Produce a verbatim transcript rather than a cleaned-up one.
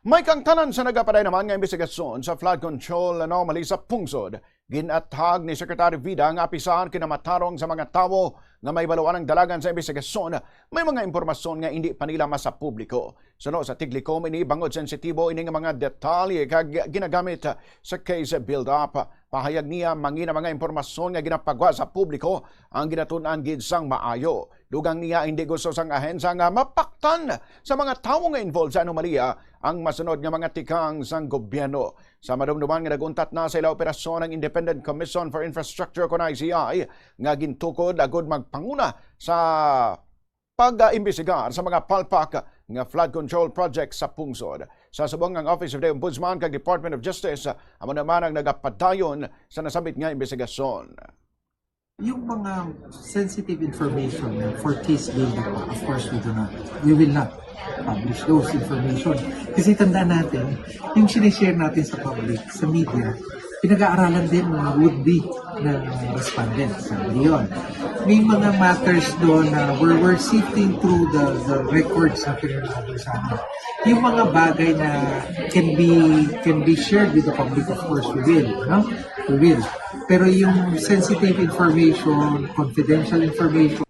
May kangtanan sa nagapaday naman nga imbestigasyon sa flood control anomaly sa pungsod. Ginathag ni Secretary Vida nga apisan kinamatarong sa mga tawo nga may baluan ang dalagan sa imbestigasyon, may mga impormasyon nga hindi pa nila masapubliko. Suno sa Tiglikom, ini bangod sensitibo ini nga mga detalye kag ginagamit sa case build-up. Pahayag niya, mangin ang mga impormasyon nga ginapagwa sa publiko ang ginatun-an gid sang maayo. Dugang niya, hindi gusto sang ahensya nga mapaktan sa mga tawo nga involved sa anomalya ang masunod nga mga tikang sang gobyerno. Sa madumduman nga nag-untat na sa ila operasyon ang Independent Commission for Infrastructure kon I C I nga gintukod agud magpanguna sa pag-imbestigar sa mga palpak nga flood control project sa pungsod. Sa subong, ang Office of the Ombudsman kag Department of Justice amo naman ang nagapadayon sa nasambit nga imbestigasyon. Yung mga sensitive information na for case building pa, of course, we do not, we will not publish those information. Kasi tandaan natin, yung sinishare natin sa public, sa media, pinag-aaralan din ng would-be na respondent. Sabi yun. May mga matters doon na we're, we're sifting through the, the records na pinag-aaralan sa amin. Yung mga bagay na can be can be shared with the public, of course, we will. No? We will. Pero yung sensitive information, confidential information,